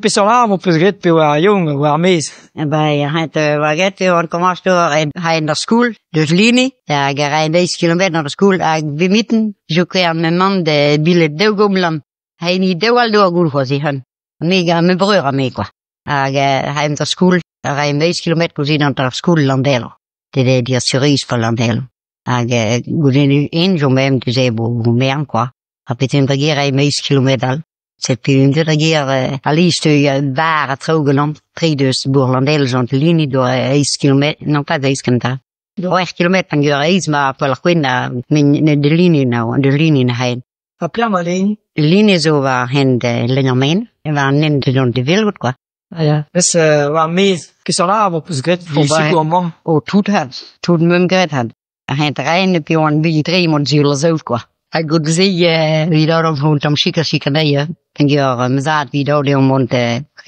Peseurt labour 'peus graet pe oa yaouank war ar maez ? Beñ hent oa graet e oan komañs d'ober 'aen d'ar skol deus Lini hag a raen eizh kilometr d'ar skol hag bep mintin zoken ma mamm da bilat daou gomlan ha hini daou all d'ober goul c'hoazh e-unan. Me gant ma breur ha me kwa. Hag aemp d'ar skol a raemp eizh kilometr goude d'ar skol Landelo. D'ar Cerise pa Landelo. Hag goude en zo me'm da zebriñ merenn kwa. Ha betek da gêr aemp eizh kilometr all. Setu deuet da gêr alies 'teu bar ha traoù ganeomp tre deus bourc'h Landelo gant Lini doa eizh kilometr non pas eizh kentañ. C'hwec'h kilometr peogwir eizh 'ma Poelc'hwin ha met de Lini de Lini n'aen. Ha pelec'h emañ Lini ? Lini zo war hent Lenn-ar-Maen, war an hent da Velgoed kwa. Ah ya, mes war ar maez, peseurt labour 'peus graet evit sikour mamm ? Oh tout 'vat, tout 'meump graet 'vat. A-hent-raen e oan bet-tre mont sur ar saout kwa. Ha goude-se evit ober un tamm sikour sikour anezhi peogwir ma zad evit ober mont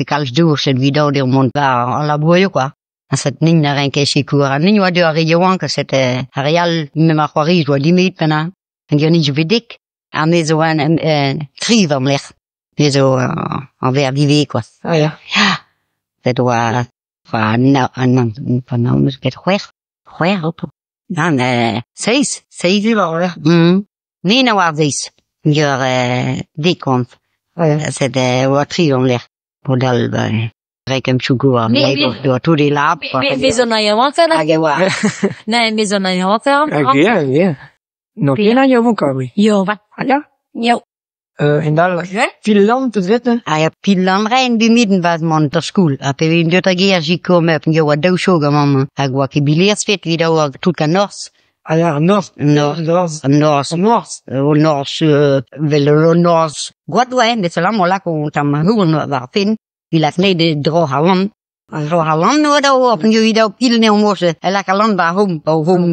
kalz dour evit ober mont war al labourioù kwa. Ha setu nin a renke sikour ha nin oa deuet ar re yaouank setu ar re all me ma c'hoari oa dimezet pennañ. Peogwir ni zo bet dek ha me zo tri war-lerc'h. Me zo an verc'h ivez kwa. Ah ya. Ya, bet oa nav 'meus ket c'hwec'h, c'hwec'h eo. Nann seizh, seizh. War-lerc'h. Me na oar seizh, peogwir dek on. Sed oa tri war-lerc'h. Mod-all rekem choukour doa tout e lab. Me zo na yaouankañ Hag e oa. Na me zo na yaouankañ. Hag ya, ya. N'on ket na yaouankañ, oui. Yo va. Ah ya ? Yo. Hend-all, Finland 'peus graet neuze ? Ha ya Finland 'raen bemidin 'barzh mont d'ar skol ha pe vin deuet da gêr sikour ma peogwir oa daou chog amañ hag oa ket bilherzh-fet evit ober tout an norzh. Ah ya, an norzh. Norzh. Norzh. An norzh. An norzh. An norzh 'vel an norzh. Gwad oa met seulement lako un tamm houarn war ar penn evit lakaat anezhe da droc'hañ al lann. Droc'hañ al lann oa dav ober peogwir evit daou pil anezhañ morse a lak al lann 'ba hom 'ba hom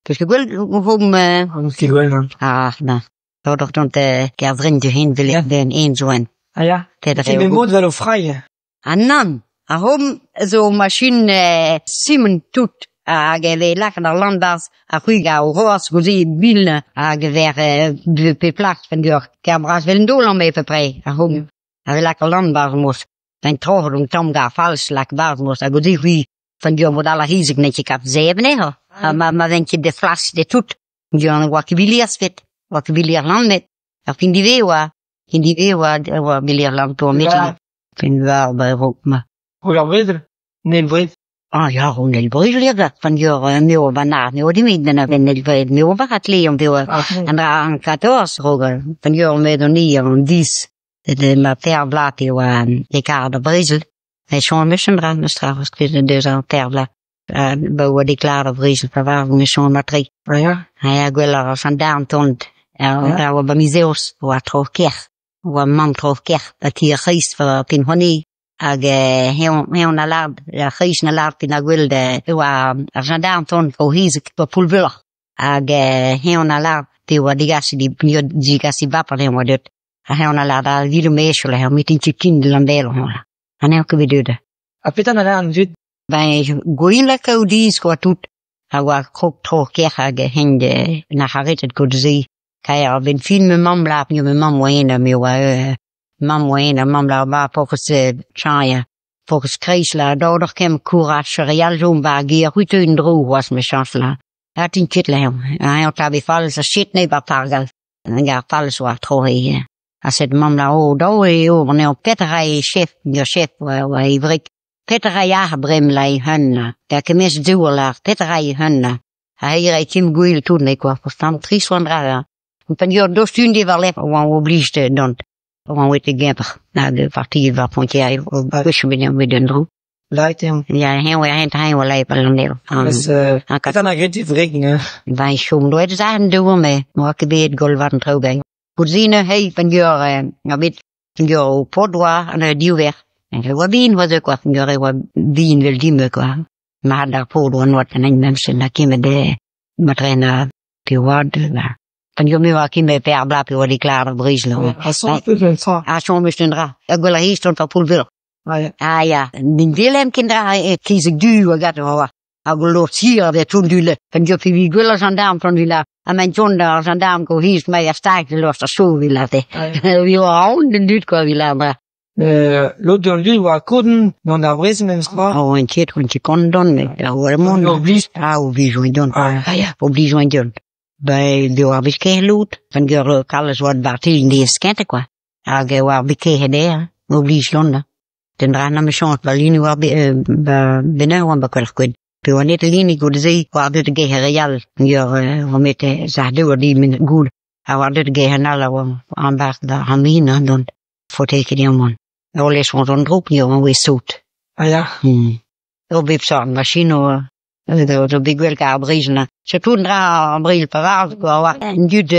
'peus ket gwellet hom N'eus ket gwellet nann. Ah ben ober gant Kervren du-hont 'vel en zo en. Ah ya C'est le mot 'vel o frailh. Ah nann, ar hom zo machin simant tout hag e vez lakaet al lann 'barzh ar c'hwig a roas goude bil hag e ver pep lec'h peogwir ker bras 'vel un daol amañ à peu près ar hom. A vez lakaet al lann 'barzh mos. Vent troc'het un tamm gant ar falz lak 'barzh mos ha goude c'hwi peogwir mod all ar c'hezeg n'eo ket kap zebriñ anezhañ ha ma vent ket de flas de tout. Peogwir ne oa ket bilherzh fet, oa ket bilherzh lann met ar fin diwezhañ oa fin diwezhañ oa oa bilherzh lann tourmetet. Fin war ba raok ma. Roll ar brezel ? Neil Brezel. Ah ya, an eil brezel ya peogwir me oa 'ba ne oa nemet an eil brezel me oa war a tle an an dra an 14 raok peogwir met an an dis ma teir bloaz e oa e karg ar brezel. E chom eus an dra meus tra deus an teir bloaz. Ba oa deklaret ar brezel pa varv me chom mat-tre. Ah ya. Ha ya gwelloc'h ar gendarm tont. A oa ba miz Eost oa tro kerc'h. Oa mamm tro kerc'h ba ti ar c'hreiz pa p'en Hag eñ eñ a lâr ar c'hreiz a lâr p'en gwel e oa ar gendarm tont o c'hezeg ba Poullveur. Hag eñ a lâr pe oa degaset degaset bap anezhañ oa deuet. Ha eñ a lâr da Vilomecho lec'h metin ket ken Landelo. Ha n'eo ket bet deuet. Ha petra a lâr an dud ? Ben gwell kaout disk oa tout. A oa krog tro kerc'h hag hent na c'haretet goude-se. Kaer a-benn fin ma mamm lâr ma mamm oa eno me oa mamm oa eno mamm lâr ma paourkaezh chañs paourkaezh kreiz lâr d'ober kem kouraj ar re all zo 'ba ar gêr c'hwi 'teu en-dro c'hoazh mechañs lâr. Ha tin ket lâr. Ha eñ 'ta fall sa chet 'nezhi 'ba Pargal. Hag ar falz oa tro he. Ha sed mamm lâr oh dav eo anezhañ petra eo chef ur chef oa e wreg. Petra eo ar bremañ lâr he Da kemez dour lâr petra eo hunn. Ha hi 'rae ket gwell tout 'nezhi kwa. Peogwir trist oa an dra Peogwir doc'htu war-lerc'h oan oblijet dont. Oan oet e Gemper. Hag partiet war Pontiac gwech bet en-dro. Lâret eo. Ya, eñ oa hent eñ oa laet Landelo. Mes petra 'na graet e wreg neuze ? Ben chom droet eus an dour me. N'oa ket bet goll war an traoù ben. Goude-se neuze peogwir oa bet peogwir ho paotr oa an div verc'h. E oa bihan oa kwa, peogwir e oa bihan 'vel din kwa. Mat ar paotr oa n'oa ket memes na kemet matren pe oad. Peogwir me oa kemet per bloaz pe oa deklaret ar brezel. Ha soñj 'peus un tra ? Ha soñj 'meus un dra. Ha gwell a ris dont ar Poullveur. Ah ya. Ah ya, n'in welem ken dra kezeg du oa gantañ oa. Hag ul lod hir a vez tont du-le. Peogwir pe vi gwell ar gendarm tont du-la. Ha maint tont ar gendarm go hir mai ar stag lost ar chov 'vel aze. Vi oa aon d'an dud kwa 'vel an dra. Lod an dud oa kontant gant ar brezel memestra. Ah 'oan ket, 'oan ket kontant met mont. Oblij. Ah oblij oan dont. Ah. Ah ya, oblij oan dont. Ben eo ar bet lod, gant ur kalz oa bartil diez kentañ kwa. Hag e oa ar bet ker oblij dont. Den dra na chañs ba lini war ba bennañ oan ba kwelc'h kwen. Pe oa net lini goude-se war deut geher all ur oa met sac'h di min goul. Ha war deut geher all a oa an bar da an min an dont. Faot ket eo mont. Ur les oan an drop ni oan oe sot. Ah ya. Ur bep sort machine oa zo bet gwell kar ar brezel na. Surtout an dra ar brezel pa quoi oa. An dud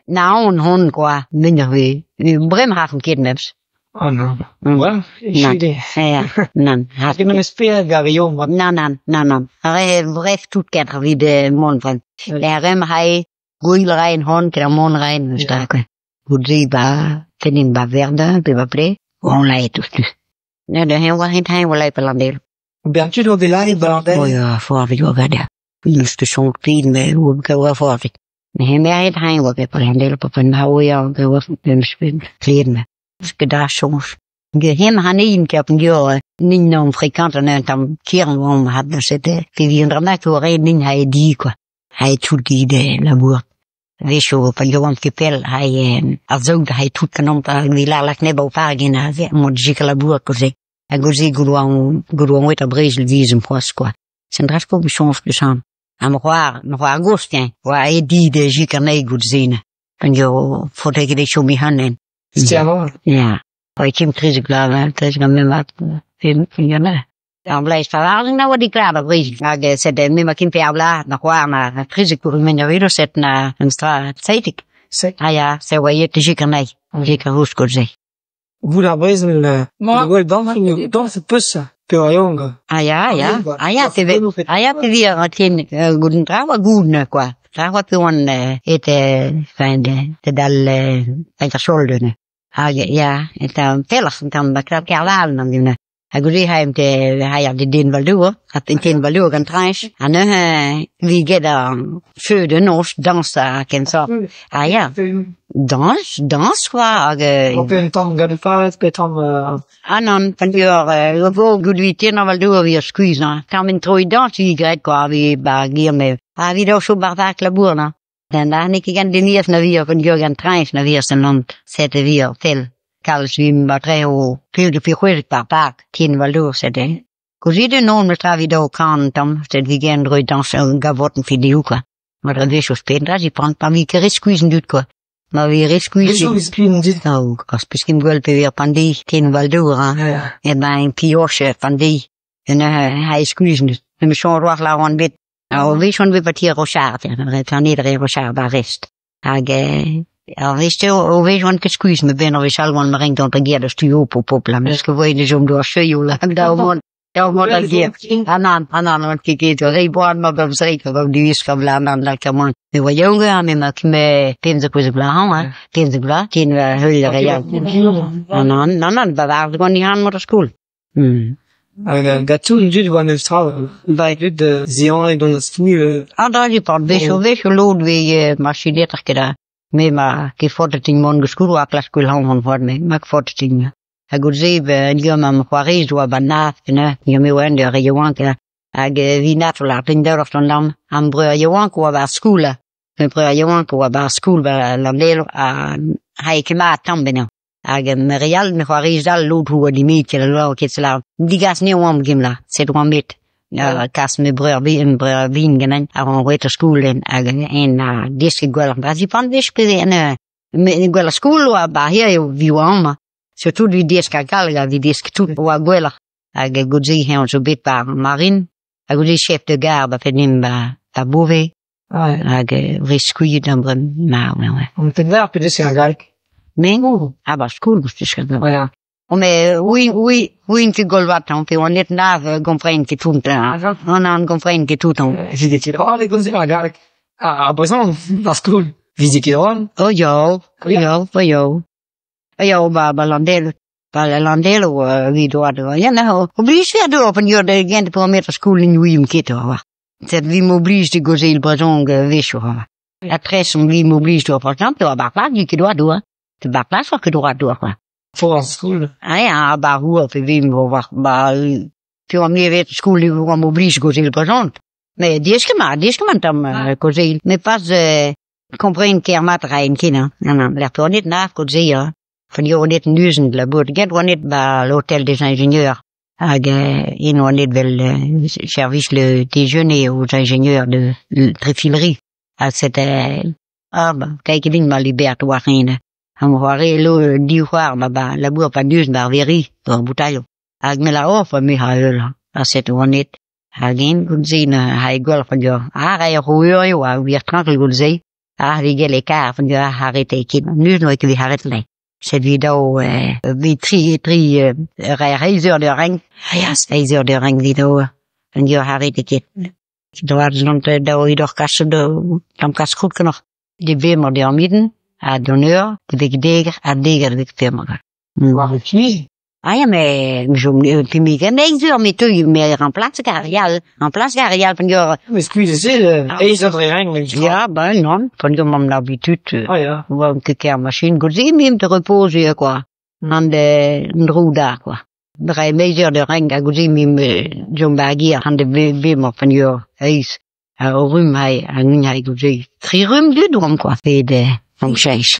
na on hon quoi. Min ur brem hafen ket meps. Oh non. Mm. Ouais, Nann. echu Ja, nann. Ha Ket meus spered gar eo mat. Nan, nan, nan, nan. Re bref tout kent evit mont van. La rem hai gouil rein hon ket ar mont rein eus da quoi. Goude ba fenin ba verda pe ba ple on la et tout. Ne de hen war hent hein wala pe landel. Bern tud oa bet laet ba Oh ya for avit oa gada. Neus ket soñj pid me oa ka oa for avit. Me hen mer het hein oa bet pe landel pa pen ha oa ya pe oa pe spin kleed me. Ket da soñj. Ge hem han een kap en jo nin nom frekant an un tam kieren oam hat da sete. Pe vi an drama ko re nin ha di quoi. Ha tout gide labour. Wecho pa jo an ket pell ha ar zoud ha tout kanomp ha vi la lak neb o pargin ha ze mod jik labour ko ze. Ha goze gouloan gouloan wet a brezel vizem c'hoazh quoi. Sen dras ko chañs deus an. Ha ma c'hoar, ma c'hoar gost hein. Oa e di de jik an ei gout zene. Pan jo fote ket e chom i hanen. Stiamañ. Ja. Hoi kim trizek blava, trizek an memmat fin fin An bleiz verwarzing na oa di klar da brezel. Hag set me ma kim pe ar bla na c'hoar na trizek pour men a set na an stra zeitik. Se. Ah ja, se oa yet de jik an ei. Jik ar roust gout ze. Vout ar brezel Ma. gwell dans dans peus pe oa eo Ah ja, ja. Ah ja, pe ve ah ja, pe vi ar tien gout an dra oa gout quoi. Dra oa pe oan et fin de dal fin ar solde. Ah ja, et an pellach an tam ba klap kerlal an dimna. Ha goude ha em te ha ya de den valdour, ha ten ten valdour gant trañch. Ha neuze vi get ar feu de noz dans a ken sort. Ah ja, dans, dans quoi hag Pe un tamm gant faret pe tamm Ah non, pan ur ur vo gout vi ten ar valdour vi ar skuizh na. Tamm en troi dans vi gret quoi vi ba gir me. Ha vi do so bar labour na. Den da ket gant denias na vi ar gant gant trañch na vi ar sen land sete vi ar tel. Kalz vi ma tre o pil de fi c'hwezek par park, tien valdour sete. Gouzide non me tra vi do kan tam, set vi gen droi dans un gavotten fi diou quoi. Ma dre vech o spen dra, zi prant pa vi ket re skuizh dud quoi. Ma vi re skuizh. Bezo vez plin dit. Oh, as peus ket gwell pe vir pandi, tien valdour hein. Ja, ja. E ben pioche pandi. En ha skuizh dud. Me chon roar la oan bet. A o vech on bet patir rochard, re tanit re rochard ba rest. Hag ar vech te o vech oan ket skuizh me ben ar vech all oan ma renk dont a ger da stu op o popla. Me ket voe de jom do ar cheuioù la da o mont. Da o mont a ger. Anan, anan, oan ket ket, re boan ma bem zreik, ma bem duiz ka bla nan la kamon. Me oa yaouank ha me ma me pemzek ouzek bla han, hein, pemzek bla, tien heul re ya. Anan, anan, ba war gant i han mod ar skol. Hmm. Hag gatou un dud oa neus tra. Ba dud zian e gant stu Ah, da di pan vech o vech o lod vi machinetter ket a. Me ma ket fotet in mon geskul oa klaskul han hon voad me, ma fotet in. Ha gout ze be diom am c'hoarez oa ba naf, ne, diom eo en de re yaouank hag vi naf la pin daur an lam am breur yaouank oa ba skol. Me breur yaouank oa ba skol ba landelo a ha e ket tamm bennañ. Hag me real me c'hoarez dal lod oa limit ket la ket la. Digas ne oam gimla, set oam bet. Ja, kas me breur bi en breur vin ganen ar an wet ar skol en hag en a desk gwell ar brazi pan vech pe en me gwell ar skol oa ba hier eo vi oa amañ. Surtout vi desk ar galleg ha vi desk tout oa gwell hag gout se hen zo bet par marin hag gout se chef de gare ba fenim ba ba bove Ouais. hag re skuilhet an brem ma ouais. An penn pe desk ar galleg. Me ah ba skol goust desk ar Ouais. O me oui oui oui ket golvat an pe oan net nav gompren ket tout an an gompren ket tout an. Vizet ket ran e gant ar galleg. Ah, ar brezhon, ar skol. Vizet ket ran. Oh jo, jo, oh jo. Oh jo, ba ba landelo. Ba landelo vi do ad. Ja nou, oblige ver do op en jo de gent på meter skol in wie ket wa. Set vi m'oblige de gozel brezhon vecho ha. La presse on vi m'oblige do par exemple, ba pla ket do do. De ba pla so ket do do quoi. Fo ar skol. Ah ya, ba rour pe vim vo war ba pe oa me vet skol e oamp oblij gaozeal brezhoneg. Met diaes ket mat, diaes ket mat tamm gaozeal. Met pas kompren ker mat raen ken hein. Nann nann, lec'h oa net nac'h gaozeal hein. Van jo net en uzen labour get oa net ba l'hôtel des ingénieurs. Hag int oa net vel service le déjeuner aux ingénieurs de tréfilerie. Ha c'était ah ba kei ket din ma libert war ene. Ha mo c'hoari lo div c'hoar ma ba labour pa uzen ba ar veri, ur boutailhoù. Hag me la off me ha eul ha set oa net. Hag int gant-se ha e gwell van jo. Ha rai ar eo a wir tranquil gant-se. Ha vi gell e kar van jo arrete ket. Nus noa ket vi arrete le. Set vi dao vi tri tri rai reizh eur de reng. Ha ya, reizh eur de reng vi dao van jo arrete ket. Doar zont dao idor kas do tamm kas krout kenoc'h. De vemor de ar midden, ha d'an eur, de vek deger, ha deger de vek femor. War e fi. Ah ja, mais je puis mi ken eizh eur, me teu me remplace gar yal, remplace gar yal van jo. Mais skuizh se, eizh eur dre reng. Ja, ben non, van jo mam l'habitude. Ah ya. Oa ket ker machine gant-se mim te reposer quoi. An de dro da quoi. Dre meiz eur de reng hag gant-se mim jom ba gier an de vemor van jo eizh. Ha o rum hai, hag un hai gant-se. Tri rum dud oamp quoi. Pet am cheñch.